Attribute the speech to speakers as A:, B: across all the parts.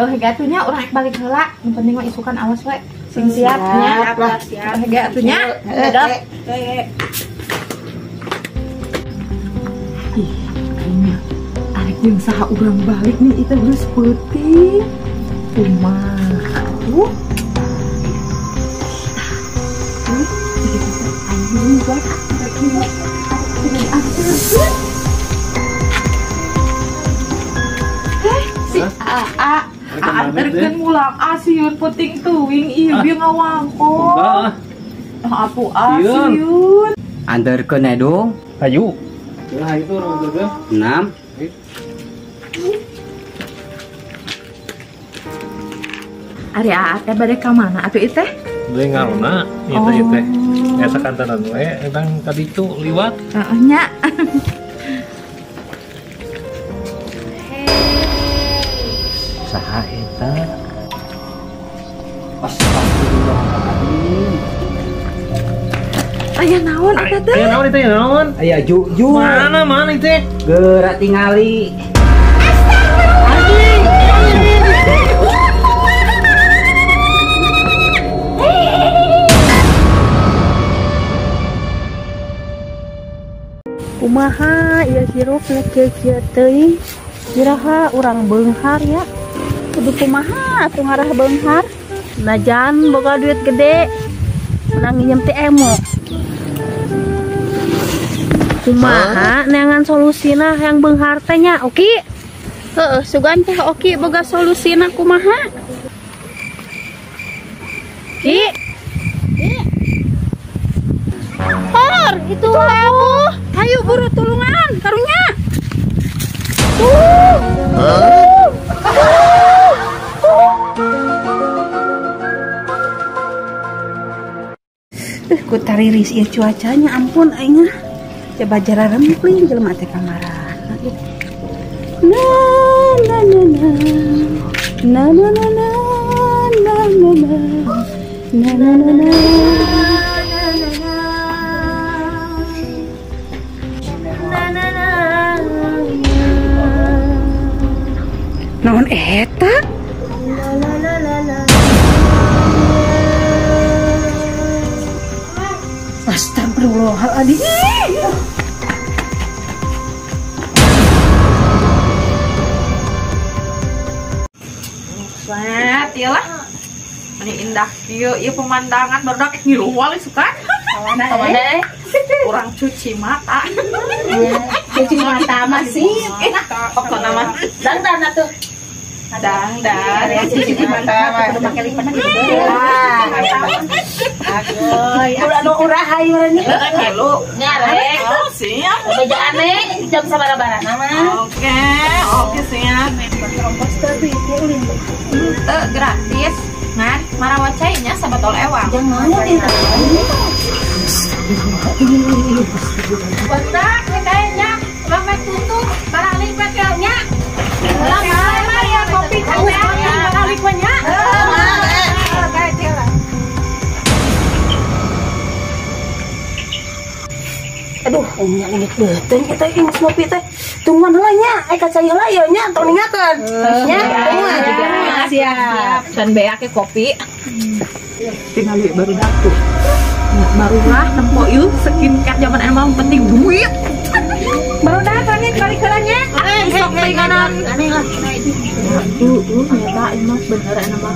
A: Hege atuh nya urang balik heula, nu penting mah isukan awas we. Sing siap nya.
B: Siap.
A: Hege atuh nya. Dadah. Ih, kayaknya arek jeung saha urang balik nih itu geus peuting. Kumaha atuh? Si AA anterkeun mulang asieun penting teuing ieu bieu ngawangkong. Atuh asieun.
C: Anterkeun edung.
D: Hayu. Lah itu urang anterkeun.
C: 6.
A: Ari AA teh bade ka mana atuh ieu teh?
D: Bade ngarona ieu teh ieu teh. Ya sakantenan we urang tadi itu liwat.
A: Heeh nya.
C: Saha eta? Astagfirullahaladzim.
A: Aya naon eta teh?
D: Aya naon itu ya naon?
C: Aya ju.
D: Mana mana itu?
C: Geura tingali.
A: Astagfirullahaladzim.
B: Kumaha ieu hirup nu kieu-kieu teuing? Iraha urang beunghar ya. Kudu kumaha atuh ngarah beunghar? Najan boga duit gede, menang nginjem ti emo. Kumaha neangan solusina yang beunghar teh nya, Oki? Heeh, sugan teh Oki boga solusina kumaha? Ki. Hor, itu labuh. Hayu buru tulungan, karunya. Tuh. Ku tariris ieu cuacanya, ampun aing ah. Coba jara rempling jelema teh kamarana. Na na na na. Na na na na na na na. Na na na na. Naon eta? Astagfirullahaladzim.
A: Set, iyalah. Ini indah kieu, ieu pemandangan barudak ngiluh wali suka. Kurang cuci mata.
B: Cuci mata masih.
A: Enak pokokna mah.
B: Dangdan atuh.
A: Dangdan.
B: Cuci mata mah kudu make lipat gitu. Agoy, ulah nu urah hayu nih.
A: Ngilu. Nyarek. Siap.
B: Bejaan nih jam sabaraha mah.
A: Oke, oke siap.
B: Ongkos teh ieu ulin.
A: Teu gratis. Ngan marawa cai nya sabotol ewang.
B: Jangan deh.
A: Bentar, kayaknya lama tutup, barang nya. Lama ya kopi kayaknya, barang nya.
B: Aduh, nya unik beuteung eta geus ngopi teh. Tungguan heula nya, ai ka cai heula ieu nya tong ningakeun. Nya, tungguan.
A: Siap. Can beak ke kopi. Tinggal baru dapur. Barulah nempo yuk skincare zaman emang penting duit. Baru datang nih balik heula nya. Sok penganan.
B: Aneh lah.
A: Nyata emang bener emang.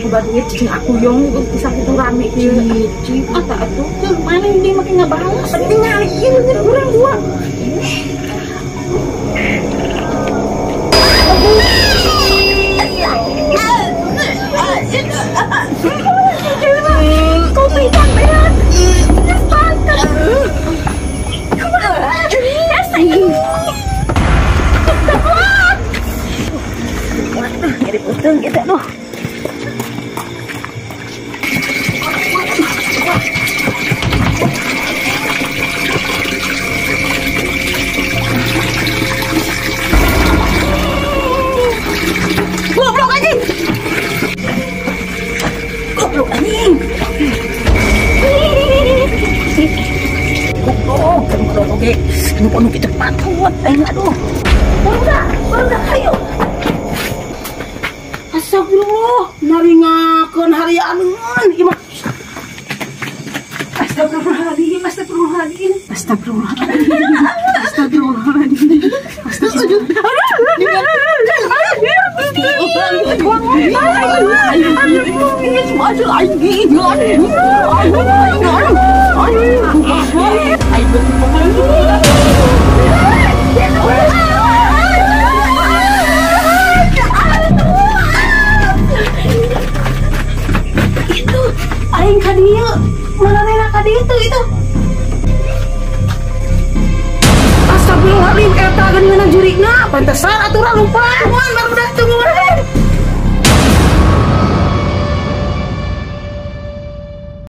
A: Coba duit cicing aku yong bisa gitu rame kieu. Cicing ata atuh
B: tuh mana ini makin ngabalas.
A: Penting ngaliin urang dua. Kopi kan berat.
B: Jadi putung kita tuh. Goblok anjing. Goblok anjing. Goblok, goblok oke. Nu kita patut aing aduh. Barudak, barudak ayo. Astagfirullah, naringakeun harianeun ieu mah. Astagfirullahaladzim, astagfirullahaladzim, astagfirullahaladzim, astagfirullahaladzim, itu aing ka dieu. Mana ka ditu itu. Astagfirullahaladzim, eta geuningan jurigna, pantesan aturan lupa. Mun barudak tunggu.